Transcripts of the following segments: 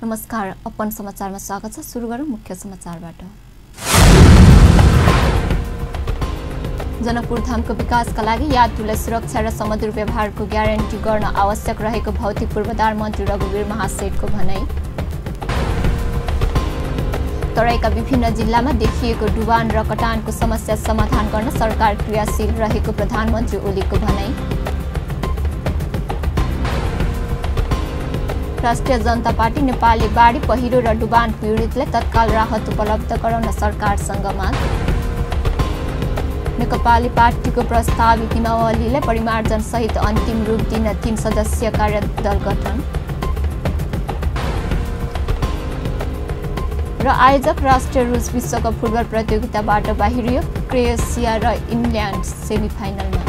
नमस्कार, अपन समाचारमा स्वागत छ। सुरु गरौँ मुख्य समाचारबाट। जनकपुर धामको विकासका लागि यात्रुलाई सुरक्षा र समधुर व्यवहारको ग्यारेन्टी गर्न आवश्यक रहेको भौतिक पूर्वाधार मन्त्री रघुवीर महासेठको भनाई। तराईका विभिन्न जिल्लामा देखिएको डुबान र कटानको समस्या समाधान गर्न सरकार क्रियाशील रहेको प्रधानमन्त्री ओलीको भनाई। राष्ट्रिय जनता पार्टी नेपालले बाढी, पहिरो र डुबान पीडितलाई तत्काल राहत उपलब्ध गराउन सरकारसँग माग। नेकपाली पार्टीको प्रस्तावित नियमावलीलाई परिमार्जन सहित अन्तिम रूप दिन 3 सदस्यीय कार्यदल गठन। र आयोजक राष्ट्रिय रुस विश्वकप फुटबल प्रतियोगिताबाट बाहिरियो, क्रोएसिया र इङ्ल्यान्ड सेमिफाइनलमा।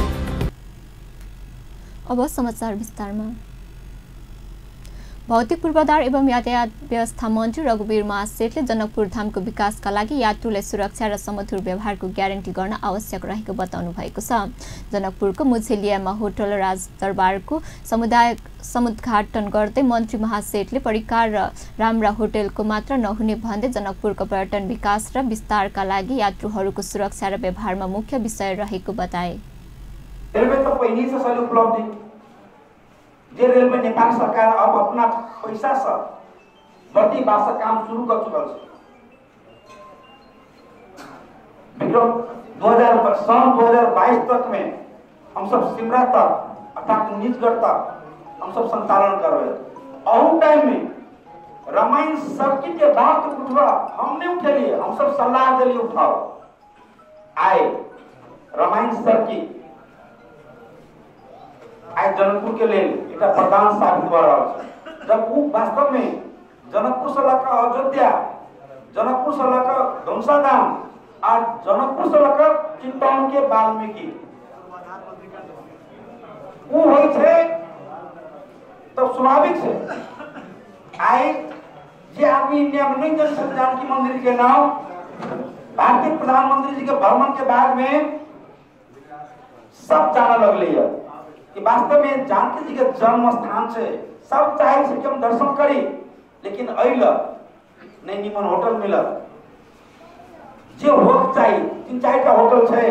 अब समाचार विस्तारमा। भौतिक पूर्वाधार एवं यातायात व्यवस्था मन्त्री रघुवीर महासेठले जनकपुर धामको विकासका लागि यात्रुलाई सुरक्षा र समधुर व्यवहारको ग्यारेन्टी गर्न आवश्यक रहेको बताउनु भएको छ। जनकपुरको मुछेलियामा होटल राजदरबारको समुद्घाटन गर्दै मन्त्री महासेठले परिकार र राम्रा होटलको मात्र नहुने भन्दै जनकपुरको पर्यटन विकास र विस्तारका लागि यात्रुहरूको सुरक्षा र व्यवहारमा मुख्य विषय रहेको बताए। रेलवे तो पहिली से सहयोग उपलब्धि जे रेलवे नेपाल सरकार अब अपना पैसा से बत्ती बासा काम शुरू कर चुका है। विक्रम 2022 तक में हम सब सिमरा तक अर्थात निजगढ़ तक हम सब संचालन कर रहे हैं। और टाइम में रामायण सर्किट के बात उठवा हमने उठे लिए, हम सब सलाह दिली उठाओ आए रामायण सर्किट आज जनकपुर के लिए एक प्रधान साबित हो रहा है। जब वो वास्तव में जनकपुर से लेकर अयोध्या, जनकपुर से लेकर धमसाधाम और जनकपुर से लेकर चिंतौन के वाल्मीकि वो हुई थे तो स्वाभाविक से आए जे आदमी इंडिया में नहीं जन जानकी मंदिर के नाम भारतीय प्रधानमंत्री जी के भ्रमण के बाद में सब जाना लगले है कि वास्तव में जानकी जी के जन्म स्थान से सब चाहे से कि हम दर्शन करी, लेकिन अइल नहीं निमन होटल मिल जो हो चाहिए 3-4 होटल छे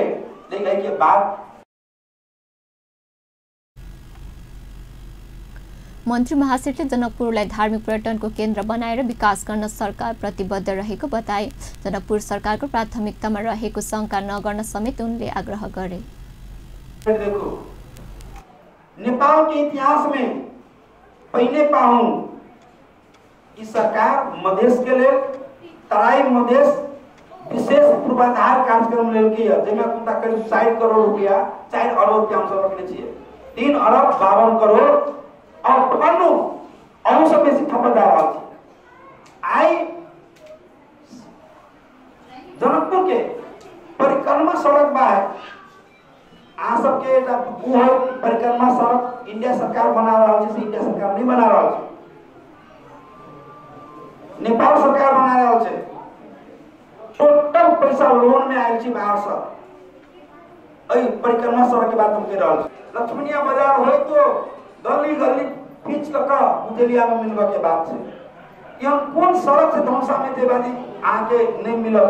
लेकिन के बाद मन्त्री महासेठले जनकपुरलाई धार्मिक पर्यटनको केन्द्र बनाएर विकास गर्न सरकार प्रतिबद्ध रहेको बताए। जनकपुर सरकारको प्राथमिकतामा रहेको शंका नगर्न समेत उनले आग्रह गरे। देखो नेपाल के इतिहास में पहले पाऊं कि सरकार मधेश के लिए तराई मधेश विशेष पूर्वाधार कार्यक्रम लेके है, जेमा कुंता करीब 60 करोड़ रुपया 4 अरब रुपया हम सब रखने चाहिए। 3 अरब 52 करोड़ और पन्नू और सब बेसी खपतदार आई जनकपुर के परिक्रमा सड़क बा है आ सबके परिक्रमा सड़क इंडिया सरकार बना रहा है, इंडिया सरकार नहीं बना रहा है, नेपाल सरकार बना रहा है। टोटल पैसा लोन में आयल छी बाहर से अई परिक्रमा सड़क के बात हम कह रहा छी। लक्ष्मणिया बाजार हो तो गली गली खींच का मुझेलिया में मिलवा के बात है कि हम कौन सड़क से धमसा में देवाली आके नहीं मिला।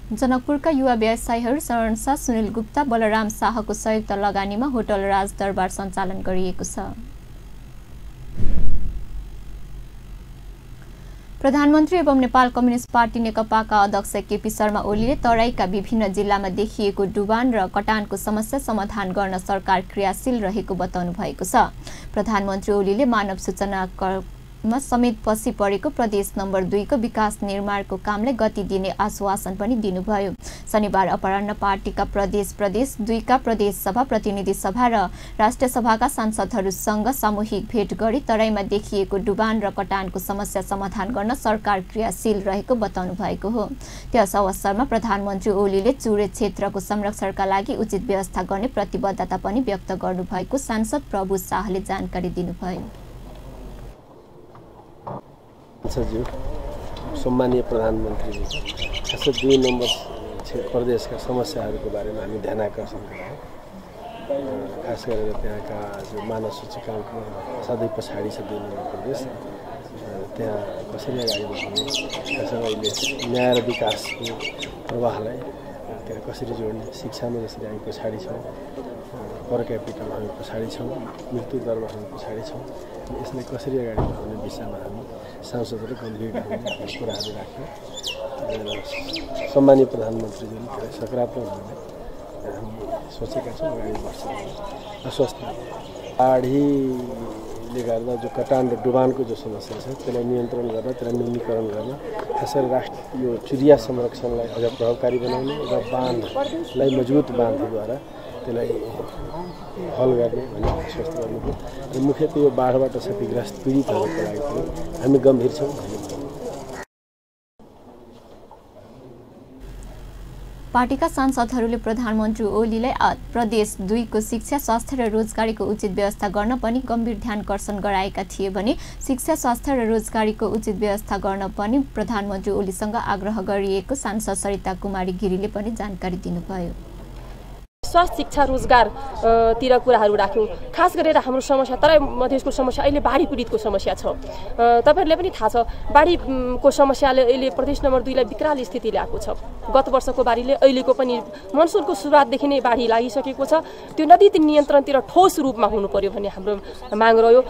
जनकपुरका युवा व्यवसायीहरू शरण शाह, सुनिल गुप्ता, बलराम शाहको संयुक्त लगानीमा होटल राजदरबार सञ्चालन गरिएको छ। प्रधानमन्त्री एवं नेपाल कम्युनिस्ट पार्टी नेकपाका अध्यक्ष केपी शर्मा ओलीले तराईका विभिन्न जिल्लामा देखिएको डुबान र कटानको समस्या समाधान गर्न सरकार क्रियाशील रहेको बताउनु भएको छ। प्रधानमन्त्री ओलीले मानव सूचना समेत पछि परेको प्रदेश नम्बर 2 को विकास निर्माणको कामलाई गति दिने आश्वासन पनि दिनुभयो। शनिबार अपराह्न पार्टीका प्रदेश 2 का प्रदेश सभा, प्रतिनिधि सभा र राष्ट्रिय सभाका सांसदहरूसँग सामूहिक भेट गरी तराईमा देखिएको डुबान र कटानको समस्या समाधान गर्न सरकार क्रियाशील रहेको बताउनु भएको हो। त्यस अवसरमा प्रधानमन्त्री ओलीले चुरे क्षेत्रको संरक्षणका लागि उचित व्यवस्था गर्ने प्रतिबद्धता पनि व्यक्त गर्नुभएको सांसद प्रभु शाहले जानकारी दिनुभयो। सचिव सम्मानीय प्रधानमन्त्री खास 2 नम्बर प्रदेशका समस्याहरूको बारेमा हामी ध्यान आकर्षण गरौँ। खास गरेर त्यहाँका जो मानव सूचकाङ्कमा सधैँ पछाडि छ दिल्ली प्रदेश, त्यहाँ कसरी अगाडि बढाउने, त्यसमा अहिले न्याय र विकासको प्रवाहलाई त्यहाँ कसरी जोड्ने, शिक्षामा जसरी हामी पछाडि छौँ, पर क्यापिटलमा हामी पछाडि छौँ, मृत्यु दरमा हामी पछाडि छौँ, यसलाई कसरी अगाडि बढाउने विषयमा हामी सांसदहरू गम्भीर ढङ्गले कुराहरू राख्यौँ। सम्मानीय प्रधानमन्त्रीज्यूले धेरै सकारात्मक ढङ्गले हामी सोचेका छौँ अगाडि बढ्छौँ, आश्वस्त। बाढीले गर्दा जो कटान र डुबानको जो समस्या छ त्यसलाई नियन्त्रण गर्न, त्यसलाई न्यूनीकरण गर्न, खास गरी राष्ट्र यो चिडिया संरक्षणलाई अझ प्रभावकारी बनाउने र बाँधलाई मजबुत बाँधद्वारा त्यसलाई हल गर्ने भन्ने आश्वस्त गर्नुभयो। र मुख्यतः यो बाढबाट क्षतिग्रस्त पीडितहरूको लागि पनि हामी गम्भीर छौँ। पार्टीका सांसदहरूले प्रधानमन्त्री ओलीलाई प्रदेश 2 को शिक्षा, स्वास्थ्य र रोजगारीको उचित व्यवस्था गर्न पनि गम्भीर ध्यानकर्षण गराएका थिए भने शिक्षा, स्वास्थ्य र रोजगारीको उचित व्यवस्था गर्न पनि प्रधानमन्त्री ओलीसँग आग्रह गरिएको सांसद सरिता कुमारी गिरीले पनि जानकारी दिनुभयो। स्वास्थ्य, शिक्षा, रोजगार तिर कुराहरू राख्यौँ। खास गरेर हाम्रो समस्या तराई मधेसको समस्या अहिले बाढी पीडितको समस्या छ। तपाईहरुले पनि थाहा छ बाढीको समस्याले अहिले प्रदेश नम्बर 2 लाई विकराल स्थिति ल्याएको छ। गत वर्षको बाढीले अहिलेको पनि मनसुनको सुरुवातदेखि नै बाढी लागिसकेको छ। त्यो नदी नियन्त्रणतिर ठोस रूपमा हुनु पर्यो भन्ने हाम्रो माग रह्यो।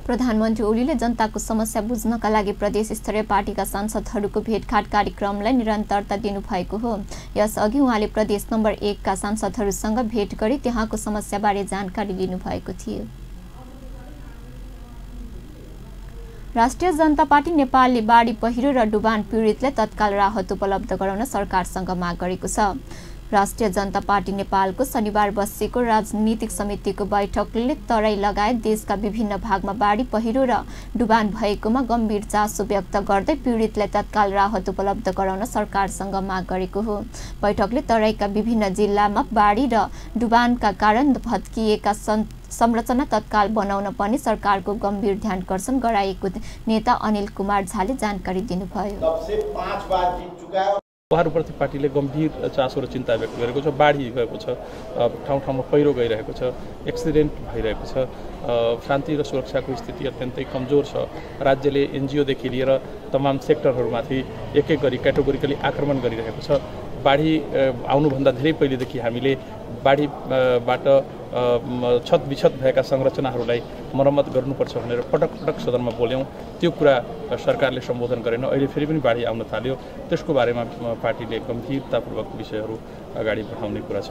प्रधानमन्त्री ओलीले जनताको समस्या बुझ्नका लागि प्रदेश स्तरीय पार्टीका सांसदहरूको भेटघाट कार्यक्रमलाई निरन्तरता दिनुभएको हो। यसअघि उहाँले प्रदेश नम्बर 1 का सांसदहरूसँग भेट गरी त्यहाँको समस्याबारे जानकारी लिनुभएको थियो। राष्ट्रिय जनता पार्टी नेपालले बाढी, पहिरो र डुबान पीडितलाई तत्काल राहत उपलब्ध गराउन सरकारसँग माग गरेको छ। राष्ट्रिय जनता पार्टी नेपालको शनिबार बसेको राजनीतिक समितिको बैठकले तराई लगायत देशका विभिन्न भागमा बाढी, पहिरो र डुबान भएकोमा गम्भीर चासो व्यक्त गर्दै पीडितलाई तत्काल राहत उपलब्ध गराउन सरकारसँग माग गरेको हो। बैठकले तराईका विभिन्न जिल्लामा बाढी र डुबानका कारण भत्किएका संरचना तत्काल बनाउन पनि सरकारको गम्भीर ध्यानकर्षण गराएको नेता अनिल कुमार झाले जानकारी दिनुभयो। उहाँहरूप्रति पार्टीले गम्भीर चासो र चिन्ता व्यक्त गरेको छ। बाढी गएको छ, ठाउँ ठाउँमा पहिरो गइरहेको छ, एक्सिडेन्ट भइरहेको छ, शान्ति र सुरक्षाको स्थिति अत्यन्तै कमजोर छ। राज्यले एनजिओदेखि लिएर तमाम सेक्टरहरूमाथि एक एक गरी क्याटेगोरिकली आक्रमण गरिरहेको छ। बाढी आउनुभन्दा धेरै पहिलेदेखि हामीले बाढीबाट छत विछत भएका संरचनाहरूलाई मर्मत गर्नुपर्छ भनेर पटक पटक सदनमा बोल्यौँ। त्यो कुरा सरकारले सम्बोधन गरेन। अहिले फेरि पनि बाढी आउन थाल्यो। त्यसको बारेमा पार्टीले गम्भीरतापूर्वक विषयहरू अगाडि बढाउने कुरा छ।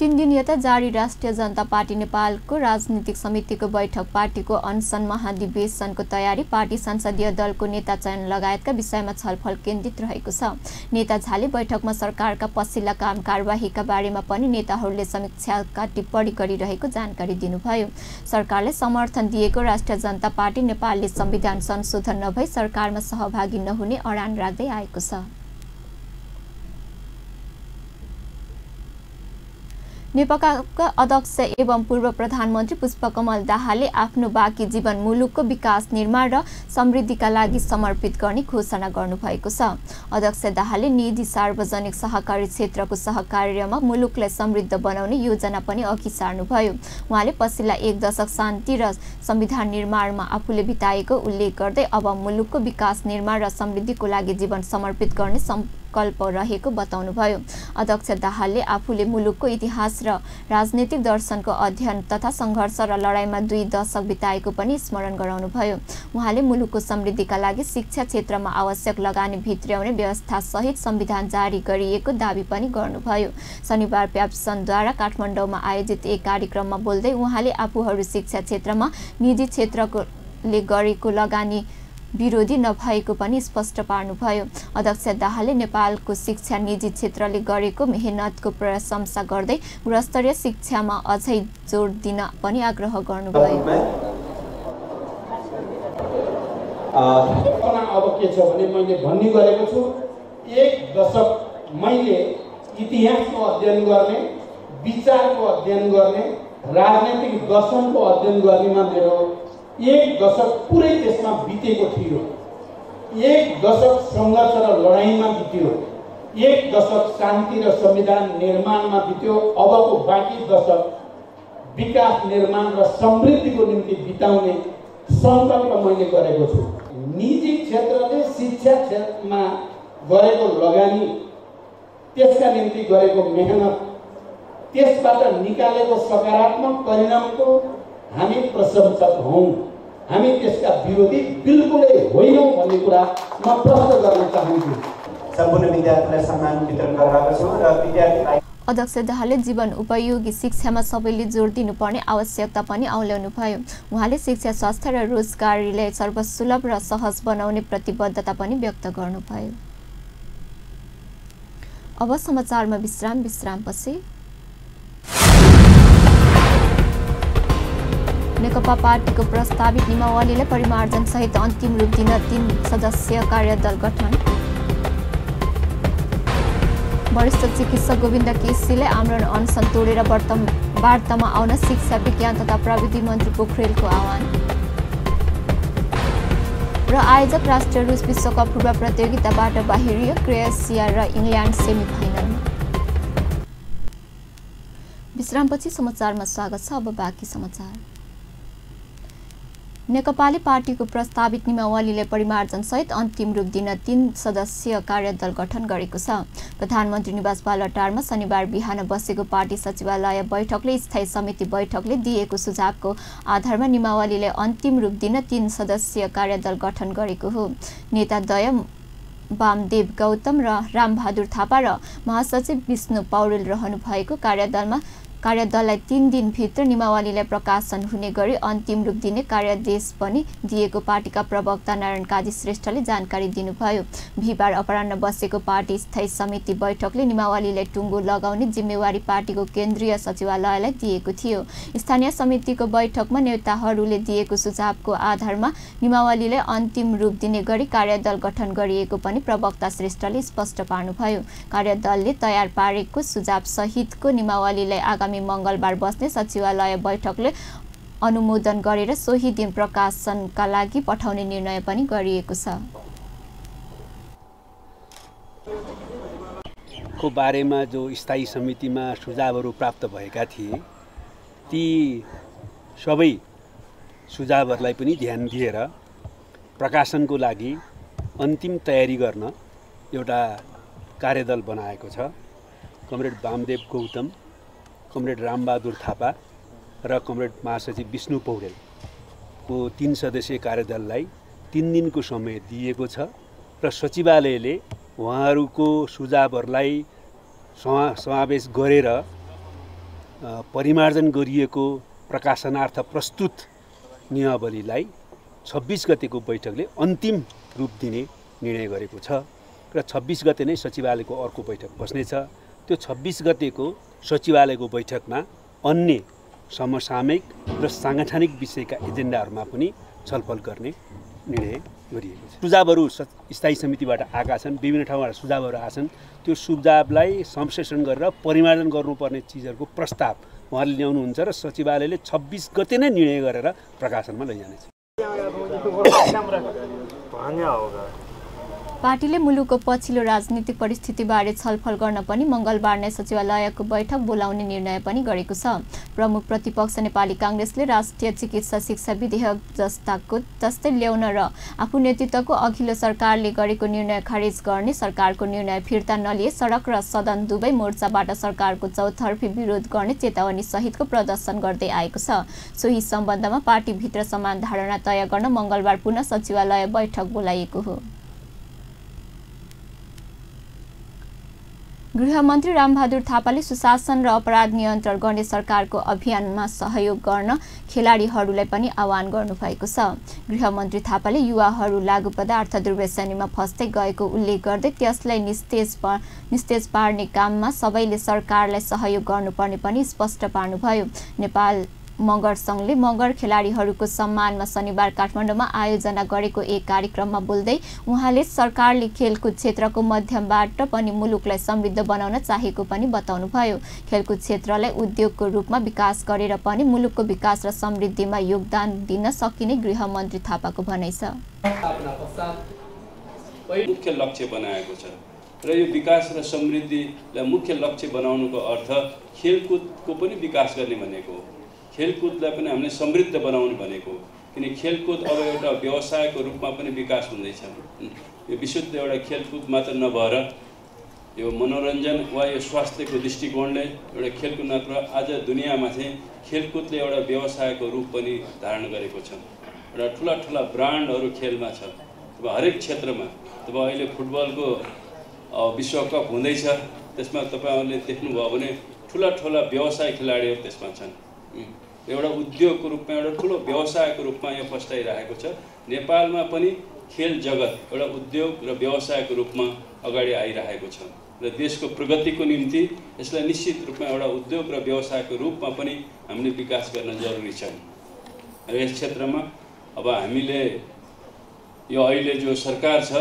3 दिन यता जारी राष्ट्रिय जनता पार्टी नेपालको राजनीतिक समितिको बैठक, पार्टीको अनसन महाधिवेशनको तयारी, पार्टी संसदीय दलको नेता चयन लगायतका विषयमा छलफल केन्द्रित रहेको छ। नेता झाले बैठकमा सरकारका पछिल्ला काम कारबाहीका बारेमा पनि नेताहरूले समीक्षाका टिप्पणी गरिरहेको जानकारी दिनुभयो। सरकारले समर्थन दिएको राष्ट्रिय जनता पार्टी नेपालले संविधान संशोधन नभई सरकारमा सहभागी नहुने अडान राख्दै आएको छ। नेकपाका अध्यक्ष एवं पूर्व प्रधानमन्त्री पुष्पकमल दाहालले आफ्नो बाँकी जीवन मुलुकको विकास, निर्माण र समृद्धिका लागि समर्पित गर्ने घोषणा गर्नुभएको छ। अध्यक्ष दाहालले निजी सार्वजनिक सहकारी क्षेत्रको सहकार्यमा मुलुकलाई समृद्ध बनाउने योजना पनि अघि सार्नुभयो। उहाँले पछिल्ला 1 दशक शान्ति र संविधान निर्माणमा आफूले बिताएको उल्लेख गर्दै अब मुलुकको विकास, निर्माण र समृद्धिको लागि जीवन समर्पित गर्ने संकल्प रहेको बताउनुभयो। अध्यक्ष दाहालले आफूले मुलुकको इतिहास र राजनीतिक दर्शनको अध्ययन तथा सङ्घर्ष र लडाईँमा 2 दशक बिताएको पनि स्मरण गराउनुभयो। उहाँले मुलुकको समृद्धिका लागि शिक्षा क्षेत्रमा आवश्यक लगानी भित्र्याउने व्यवस्था सहित संविधान जारी गरिएको दावी पनि गर्नुभयो। शनिबार प्याप्सनद्वारा काठमाडौँमा आयोजित एक कार्यक्रममा बोल्दै उहाँले आफूहरू शिक्षा क्षेत्रमा निजी क्षेत्रले गरेको लगानी विरोधी नभएको पनि स्पष्ट पार्नुभयो। अध्यक्ष दाहालले नेपालको शिक्षा निजी क्षेत्रले गरेको मेहनतको प्रशंसा गर्दै गुणस्तरीय शिक्षामा अझै जोड दिन पनि आग्रह गर्नुभयो। अब के छ भने मैले भन्ने गरेको छु, 1 दशक मैले इतिहासको अध्ययन गर्ने, विचारको अध्ययन गर्ने, राजनैतिक दर्शनको अध्ययन गर्नेमा मेरो 1 दशक पुरै त्यसमा बितेको थियो। एक दशक सङ्घर्ष र लडाइँमा बित्यो, एक दशक शान्ति र संविधान निर्माणमा बित्यो। अबको बाँकी दशक विकास निर्माण र समृद्धिको निम्ति बिताउने सङ्कल्प मैले गरेको छु। निजी क्षेत्रले शिक्षा क्षेत्रमा गरेको लगानी, त्यसका निम्ति गरेको मेहनत, त्यसबाट निकालेको सकारात्मक परिणामको हामी प्रशंसक हौँ। हामी त्यसका विरोधी बिल्कुलै होइनौँ भन्ने कुरा म प्रश्न गर्न चाहन्छु। सम्पूर्ण विद्यार्थीलाई सम्मान वितरण गरिरहेका छौँ र विद्यार्थी अध्यक्ष दाहालले जीवन उपयोगी शिक्षामा सबैले जोड दिनुपर्ने आवश्यकता पनि औल्याउनु भयो। उहाँले शिक्षा, स्वास्थ्य र रोजगारीलाई सर्वसुलभ र सहज बनाउने प्रतिबद्धता पनि व्यक्त गर्नुभयो। अब समाचारमा विश्रामपछि नेकपा पार्टीको प्रस्तावित नियमावलीलाई परिमार्जन सहित अन्तिम रूप दिन 3 सदस्यीय कार्यदल गठन। वरिष्ठ चिकित्सक गोविन्द केसीले आमरण अनसन तोडेर वार्तामा आउन शिक्षा, विज्ञान तथा प्रविधि मन्त्री पोखरेलको आह्वान। र आयोजक राष्ट्रिय रुस विश्वकप पूर्व प्रतियोगिताबाट बाहिरियो, क्रोएसिया र इङ्ल्यान्ड सेमिफाइनलमा। विश्रामपछि समाचारमा स्वागत छ। अब बाँकी समाचार। नेकपाले पार्टीको प्रस्तावित नियमावलीलाई परिमार्जन सहित अन्तिम रूप दिन 3 सदस्यीय कार्यदल गठन गरेको छ। प्रधानमन्त्री निवास बालुवाटारमा शनिबार बिहान बसेको पार्टी सचिवालय बैठकले स्थायी समिति बैठकले दिएको सुझावको आधारमा नियमावलीलाई अन्तिम रूप दिन 3 सदस्यीय कार्यदल गठन गरेको हो। नेताद्वय वामदेव गौतम र रामबहादुर थापा र महासचिव विष्णु पौडेल रहनु भएको कार्यदललाई 3 दिनभित्र नियमावलीलाई प्रकाशन हुने गरी अन्तिम रूप दिने कार्यादेश पनि दिएको पार्टीका प्रवक्ता नारायण काजी श्रेष्ठले जानकारी दिनुभयो। बिहिबार अपराह्न बसेको पार्टी स्थायी समिति बैठकले नियमावलीलाई टुङ्गो लगाउने जिम्मेवारी पार्टीको केन्द्रीय सचिवालयलाई दिएको थियो। स्थानीय समितिको बैठकमा नेताहरूले दिएको सुझावको आधारमा नियमावलीलाई अन्तिम रूप दिने गरी कार्यदल गठन गरिएको पनि प्रवक्ता श्रेष्ठले स्पष्ट पार्नुभयो। कार्यदलले तयार पारेको सुझाव सहितको नियमावलीलाई आगामी मङ्गलबार बस्ने सचिवालय बैठकले अनुमोदन गरेर सोही दिन प्रकाशनका लागि पठाउने निर्णय पनि गरिएको छ। को बारेमा जो स्थायी समितिमा सुझावहरू प्राप्त भएका थिए, ती सबै सुझावहरूलाई पनि ध्यान दिएर प्रकाशनको लागि अन्तिम तयारी गर्न एउटा कार्यदल बनाएको छ। कमरेड वामदेव गौतम, कमरेड रामबहादुर थापा र कमरेड महासचिव विष्णु पौडेलको 3 सदस्यीय कार्यदललाई 3 दिनको समय दिएको छ र सचिवालयले उहाँहरूको सुझावहरूलाई समावेश गरेर परिमार्जन गरिएको प्रकाशनार्थ प्रस्तुत नियमावलीलाई 26 गतेको बैठकले अन्तिम रूप दिने निर्णय गरेको छ र 26 गते नै सचिवालयको अर्को बैठक बस्नेछ। त्यो 26 गतेको सचिवालयको बैठकमा अन्य समसामयिक र साङ्गठनिक विषयका एजेन्डाहरूमा पनि छलफल गर्ने निर्णय गरिएको छ। सुझावहरू स्थायी समितिबाट आएका छन्, विभिन्न ठाउँबाट सुझावहरू आछन्। त्यो सुझावलाई संश्लेषण गरेर परिमार्जन गर्नुपर्ने चिजहरूको प्रस्ताव उहाँले ल्याउनुहुन्छ र सचिवालयले 26 गते नै निर्णय गरेर प्रकाशनमा लैजानेछ। पार्टीले मुलुकको पछिल्लो राजनीतिक परिस्थितिबारे छलफल गर्न पनि मङ्गलबार नै सचिवालयको बैठक बोलाउने निर्णय पनि गरेको छ। प्रमुख प्रतिपक्ष नेपाली काङ्ग्रेसले राष्ट्रिय चिकित्सा शिक्षा विधेयक जस्तै ल्याउन र आफू नेतृत्वको अघिल्लो सरकारले गरेको निर्णय खारेज गर्ने सरकारको निर्णय फिर्ता नलिए सडक र सदन दुवै मोर्चाबाट सरकारको चौतर्फी विरोध गर्ने चेतावनी सहितको प्रदर्शन गर्दै आएको छ। सोही सम्बन्धमा पार्टीभित्र समान धारणा तय गर्न मङ्गलबार पुनः सचिवालय बैठक बोलाइएको हो। गृहमन्त्री रामबहादुर थापाले सुशासन र अपराध नियन्त्रण गर्ने सरकारको अभियानमा सहयोग गर्न खेलाडीहरूलाई पनि आह्वान गर्नुभएको छ। गृहमन्त्री थापाले युवाहरू लागु पदार्थ दुर्व्यसनीमा फस्दै गएको उल्लेख गर्दै त्यसलाई निस्तेज पार्ने काममा सबैले सरकारलाई सहयोग गर्नुपर्ने पनि स्पष्ट पार्नुभयो। नेपाल मगर सङ्घले मगर खेलाडीहरूको सम्मानमा शनिबार काठमाडौँमा आयोजना गरेको एक कार्यक्रममा बोल्दै उहाँले सरकारले खेलकुद क्षेत्रको माध्यमबाट पनि मुलुकलाई समृद्ध बनाउन चाहेको पनि बताउनुभयो। खेलकुद क्षेत्रलाई उद्योगको रूपमा विकास गरेर पनि मुलुकको विकास र समृद्धिमा योगदान दिन सकिने गृहमन्त्री थापाको भनाइ छ। मुख्य लक्ष्य बनाएको छ र यो विकास र समृद्धिलाई मुख्य लक्ष्य बनाउनुको अर्थ खेलकुदको पनि विकास गर्ने भनेको हो। खेलकुदलाई पनि हामीले समृद्ध बनाउने भनेको हो, किन खेलकुद अब एउटा व्यवसायको रूपमा पनि विकास हुँदैछ। यो विशुद्ध एउटा खेलकुद मात्र नभएर यो मनोरञ्जन वा यो स्वास्थ्यको दृष्टिकोणले एउटा खेलकुद नत्र आज दुनियाँमा चाहिँ खेलकुदले एउटा व्यवसायको रूप पनि धारण गरेको छ। एउटा ठुला ठुला ब्रान्डहरू खेलमा छ। अब हरेक क्षेत्रमा अब अहिले फुटबलको विश्वकप हुँदैछ, त्यसमा तपाईहरुले देख्नुभयो भने ठुला ठुला व्यवसाय खेलाडीहरू त्यसमा छन्। एउटा उद्योगको रूपमा एउटा ठुलो व्यवसायको रूपमा यो फस्टाइरहेको छ। नेपालमा पनि खेल जगत एउटा उद्योग र व्यवसायको रूपमा अगाडि आइरहेको छ र देशको प्रगतिको निम्ति यसलाई निश्चित रूपमा एउटा उद्योग र व्यवसायको रूपमा पनि हामीले विकास गर्न जरुरी छ। र यस क्षेत्रमा अब हामीले यो अहिले जो सरकार छ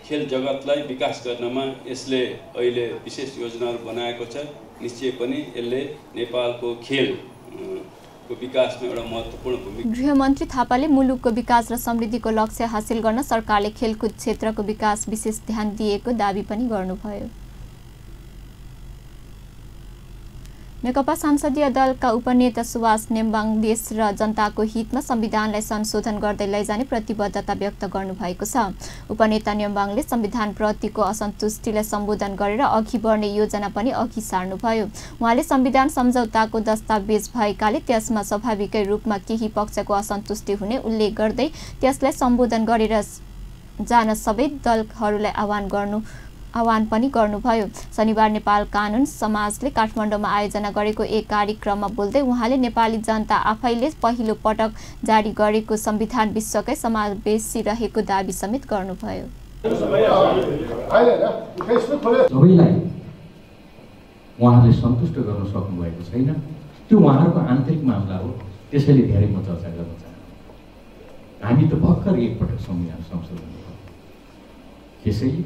खेल जगतलाई विकास गर्नमा यसले अहिले विशेष योजनाहरू बनाएको छ। निश्चय पनि यसले नेपालको खेल को विकासमा एउटा महत्त्वपूर्ण भूमिका। गृहमन्त्री थापाले मुलुकको विकास र समृद्धिको लक्ष्य हासिल गर्न सरकारले खेलकुद क्षेत्रको विकास विशेष ध्यान दिएको दाबी पनि गर्नुभयो। नेकपा संसदीय दलका उपनेता सुभाष नेम्बाङ देश र जनताको हितमा संविधानलाई संशोधन गर्दै लैजाने प्रतिबद्धता व्यक्त गर्नुभएको छ। उपनेता नेम्बाङले संविधानप्रतिको असन्तुष्टिलाई सम्बोधन गरेर अघि बढ्ने योजना पनि अघि सार्नुभयो। उहाँले संविधान सम्झौताको दस्तावेज भएकाले त्यसमा स्वाभाविकै रूपमा केही पक्षको असन्तुष्टि हुने उल्लेख गर्दै त्यसलाई सम्बोधन गरेर जान सबै दलहरूलाई आह्वान पनि गर्नुभयो। शनिबार नेपाल कानुन समाजले काठमाडौँमा आयोजना गरेको एक कार्यक्रममा बोल्दै उहाँले नेपाली जनता आफैले पहिलो पटक जारी गरेको संविधान विश्वकै समावेशी रहेको दाबी समेत गर्नुभयो। सबैलाई उहाँहरूले सन्तुष्ट गर्न सक्नु भएको छैन, त्यो उहाँहरूको आन्तरिक मामला हो, त्यसैले धेरै म चर्चा गर्न चाहन्छु। हामी त भर्खर एकपटक संविधान संशोधन गर्यौं, त्यसैले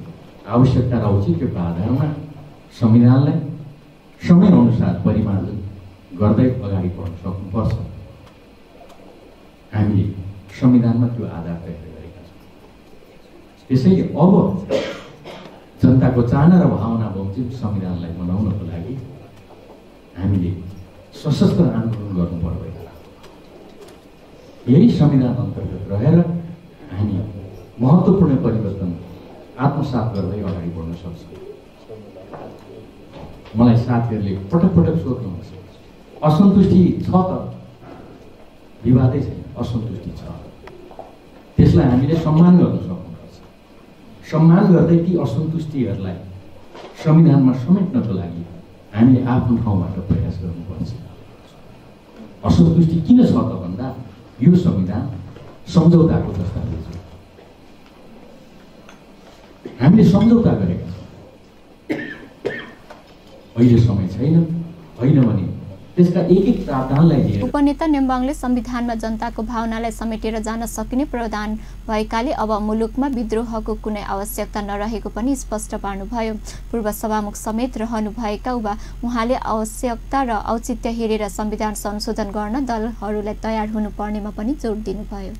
आवश्यकता र औचित्यको आधारमा संविधानलाई समयअनुसार परिमार्जन गर्दै अगाडि बढ्न सक्नुपर्छ। हामीले संविधानमा त्यो आधार तयार गरेका छौँ। त्यसैले अब जनताको चाहना र भावना बमोजिम संविधानलाई बनाउनको लागि हामीले सशस्त्र आन्दोलन गर्नु पर्दैन। यही संविधान अन्तर्गत रहेर हामी महत्त्वपूर्ण परिवर्तन आत्मसात गर्दै अगाडि बढ्न सक्छ। मलाई साथीहरूले पटक पटक सोध्नुहुन्छ असन्तुष्टि छ त? विवादै छैन, असन्तुष्टि छ। त्यसलाई हामीले सम्मान गर्न सक्नुपर्छ। सम्मान गर्दै ती असन्तुष्टिहरूलाई संविधानमा समेट्नको लागि हामीले आफ्नो ठाउँबाट प्रयास गर्नुपर्छ। असन्तुष्टि किन छ त भन्दा यो संविधान सम्झौताको दस्तावेज हो। हामीले सम्झौता गरेका छौँ। अहिले समय छैन, होइन भने त्यसका एक एक प्रावधानलाई लिएर। उपनेता नेम्बाङले संविधानमा जनताको भावनालाई समेटेर जान सकिने प्रावधान भएकाले अब मुलुकमा विद्रोहको कुनै आवश्यकता नरहेको पनि स्पष्ट पार्नुभयो। पूर्व सभामुख समेत रहनुभएका उहाँले आवश्यकता र औचित्य हेरेर संविधान संशोधन गर्न दलहरूलाई तयार हुनुपर्नेमा पनि जोड दिनुभयो।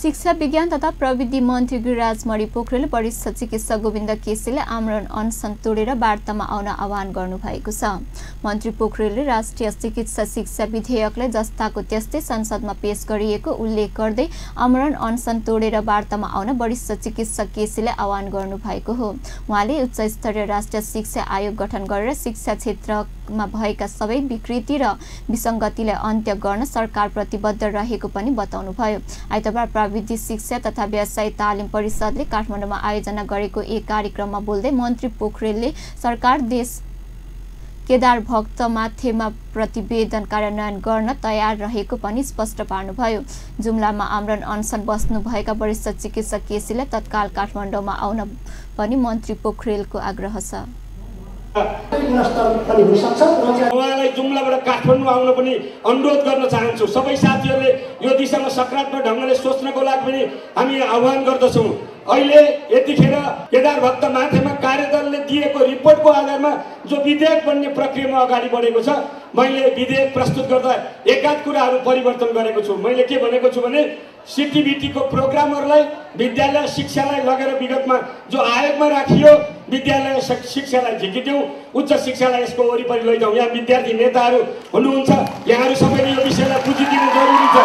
शिक्षा विज्ञान तथा प्रविधि मन्त्री गिरिराज मणि पोखरेलले वरिष्ठ चिकित्सक गोविन्द केसीले आमरण अनसन तोडेर वार्तामा आउन आह्वान गर्नुभएको छ। मन्त्री पोखरेलले राष्ट्रिय चिकित्सा शिक्षा विधेयकलाई जस्ताको त्यस्तै संसदमा पेश गरिएको उल्लेख गर्दै आमरण अनसन तोडेर वार्तामा आउन वरिष्ठ चिकित्सक केसीले आह्वान गर्नुभएको हो। उहाँले उच्च स्तरीय राष्ट्रिय शिक्षा आयोग गठन गरेर शिक्षा क्षेत्रमा भएका सबै विकृति र विसङ्गतिलाई अन्त्य गर्न सरकार प्रतिबद्ध रहेको पनि बताउनुभयो। आइतबार प्रविधि शिक्षा तथा व्यवसाय तालिम परिषदले काठमाडौँमा आयोजना गरेको एक कार्यक्रममा बोल्दै मन्त्री पोखरेलले सरकार देश केदार भक्त माथेमा प्रतिवेदन कार्यान्वयन गर्न तयार रहेको पनि स्पष्ट पार्नुभयो। जुम्लामा आमरण अनसन बस्नुभएका वरिष्ठ चिकित्सक केसीले तत्काल काठमाडौँमा आउन पनि मन्त्री पोखरेलको आग्रह छ। उहाँलाई जुम्लाबाट काठमाडौँ आउन पनि अनुरोध गर्न चाहन्छु। सबै साथीहरूले यो दिशामा सकारात्मक ढङ्गले सोच्नको लागि पनि हामी आह्वान गर्दछौँ। अहिले यतिखेर केदार भक्त माथेमा कार्यदलले दिएको रिपोर्टको आधारमा जो विधेयक बन्ने प्रक्रियामा अगाडि बढेको छ, मैले विधेयक प्रस्तुत गर्दा एकाध कुराहरू परिवर्तन गरेको छु। मैले के भनेको छु भने सिटिभिटीको प्रोग्रामहरूलाई विद्यालय शिक्षालाई लगेर विगतमा जो आयोगमा राखियो विद्यालय शिक्षालाई झिकिदिउँ, उच्च शिक्षालाई यसको वरिपरि लैजाउँ। यहाँ विद्यार्थी नेताहरू हुनुहुन्छ, यहाँहरू सबैले यो विषयलाई बुझिदिनु जरुरी छ।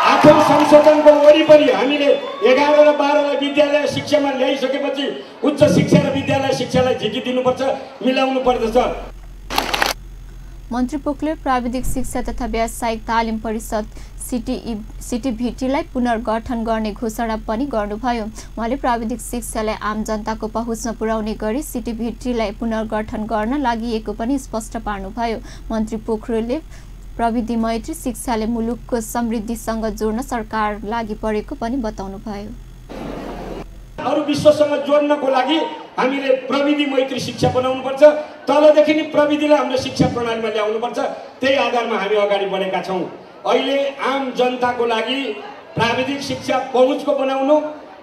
8औं संशोधनको वरिपरि हामीले 11 र 12लाई विद्यालय शिक्षामा ल्याइसकेपछि उच्च शिक्षा र विद्यालय शिक्षालाई झिकिदिनुपर्छ, मिलाउनु पर्दछ। मन्त्री पोखरेल प्राविधिक शिक्षा तथा व्यावसायिक तालिम परिषद सिटिभिटीलाई पुनर्गठन गर्ने घोषणा पनि गर्नुभयो। उहाँले प्राविधिक शिक्षालाई आम जनताको पहुँचमा पुर्याउने गरी सिटिभिटीलाई पुनर्गठन गर्न लागि पनि स्पष्ट पार्नुभयो। मन्त्री पोखरेलले प्रविधि मैत्री शिक्षाले मुलुकको समृद्धिसँग जोड्न सरकार लागि परेको पनि बताउनुभयो। अरु विश्वसँग जोड्नको लागि हामीले प्रविधि मैत्री शिक्षा बनाउनुपर्छ। तलदेखि नै प्रविधिलाई हाम्रो शिक्षा प्रणालीमा ल्याउनुपर्छ। त्यही आधारमा हामी अगाडि बढेका छौँ। अहिले आम जनताको लागि प्राविधिक शिक्षा पहुँचको बनाउनु,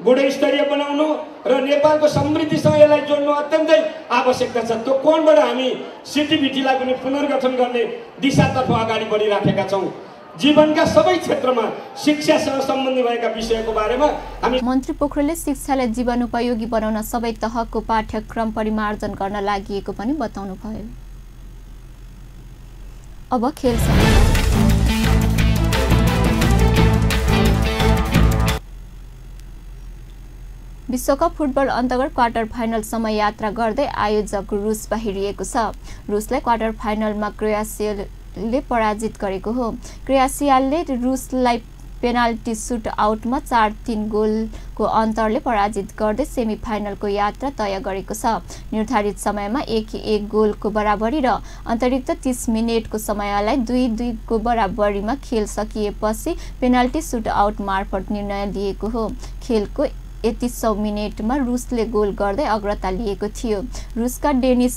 गुणस्तरीय बनाउनु र नेपालको समृद्धिसँग यसलाई जोड्नु अत्यन्तै आवश्यकता छ। त्यो कोणबाट हामी सिटिभिटीलाई पनि पुनर्गठन गर्ने दिशातर्फ अगाडि बढिराखेका छौँ। जीवनका सबै क्षेत्रमा शिक्षासँग सम्बन्धी भएका विषयको बारेमा हामी मन्त्री पोखरेलले शिक्षालाई जीवनोपयोगी बनाउन सबै तहको पाठ्यक्रम परिमार्जन गर्न लागि पनि बताउनुभयो। अब खेल विश्वकप फुटबल अन्तर्गत क्वार्टर फाइनलसम्म यात्रा गर्दै आयोजक रुस बाहिरिएको छ। रुसलाई क्वार्टर फाइनलमा क्रोएसियाले पराजित गरेको हो। क्रोएसियाले रुसलाई पेनाल्टी सुट आउटमा 4-3 गोलको अन्तरले पराजित गर्दै सेमी फाइनलको यात्रा तय गरेको छ। निर्धारित समयमा 1-1 गोलको बराबरी र अतिरिक्त 30 मिनेटको समयलाई 2-2 को बराबरीमा खेल सकिएपछि पेनाल्टी सुट आउट मार्फत निर्णय लिएको हो। खेलको 31औं मिनेटमा रुसले गोल गर्दै अग्रता लिएको थियो। रुसका डेनिस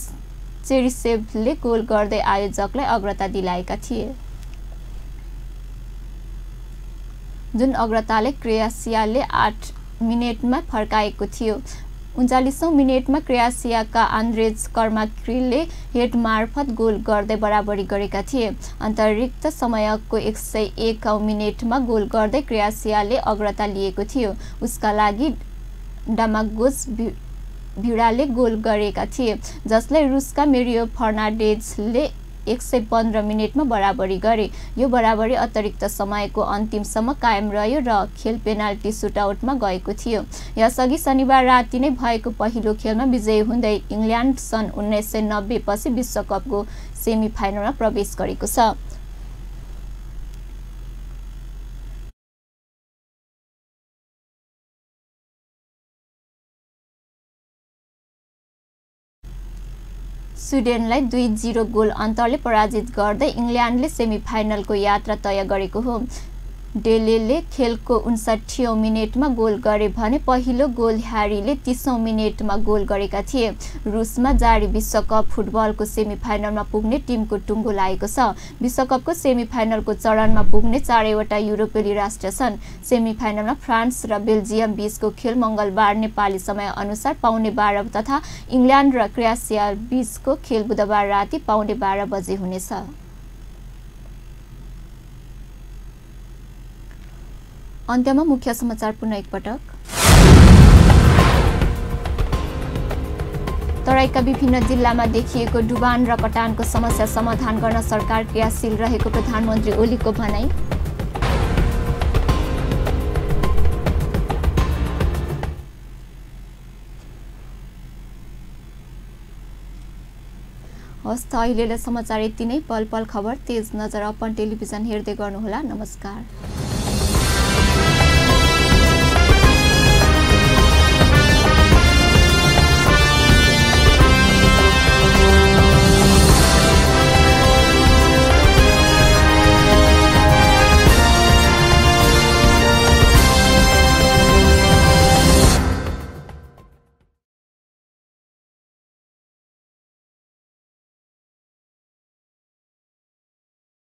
चेरिसेभले गोल गर्दै आयोजकलाई अग्रता दिलाएका थिए, जुन अग्रताले क्रोएसियाले 8 मिनेटमा फर्काएको थियो। 39औं मिनेटमा क्रोएसियाका आन्द्रेज कर्माक्रीले हेड मार्फत गोल गर्दै बराबरी गरेका थिए। अन्तरिक्त समयको 101औं मिनेटमा गोल गर्दै क्रोएसियाले अग्रता लिएको थियो। उसका लागि डामागोस भिडाले गोल गरेका थिए, जसलाई रुसका मेरियो फर्नान्डेजले 115 मिनेटमा बराबरी गरे। यो बराबरी अतिरिक्त समयको अन्तिमसम्म कायम रह्यो र खेल पेनाल्टी सुटआउटमा गएको थियो। यसअघि शनिबार राति नै भएको पहिलो खेलमा विजयी हुँदै इङ्ल्यान्ड सन् 1990 पछि विश्वकपको सेमी फाइनलमा प्रवेश गरेको छ। स्विडेनलाई 2-0 गोल अन्तरले पराजित गर्दै इङ्ल्यान्डले सेमी फाइनलको यात्रा तय गरेको हो। डेलेले खेलको 59औं मिनेटमा गोल गरे भने पहिलो गोल ह्यारीले 30औं मिनेटमा गोल गरेका थिए। रुसमा जारी विश्वकप फुटबलको सेमी फाइनलमा पुग्ने टिमको टुङ्गो लागेको छ। विश्वकपको सेमी फाइनलको चरणमा पुग्ने 4वटा युरोपेली राष्ट्र छन्। सेमी फाइनलमा फ्रान्स र बेल्जियम बीचको खेल मङ्गलबार नेपाली समय अनुसार 12:15 तथा इङ्ल्यान्ड र क्रोएसिया बीचको खेल बुधबार राति 12:15 बजे हुनेछ। अन्त्यमा मुख्य समाचार पुनः एकपटक। तराईका विभिन्न जिल्लामा देखिएको डुबान र कटानको समस्या समाधान गर्न सरकार क्रियाशील रहेको प्रधानमन्त्री ओलीको भनाई। हस् त अहिलेलाई समाचार यति नै। पल पल खबर तेज नजर अपन टेलिभिजन हेर्दै गर्नुहोला। नमस्कार।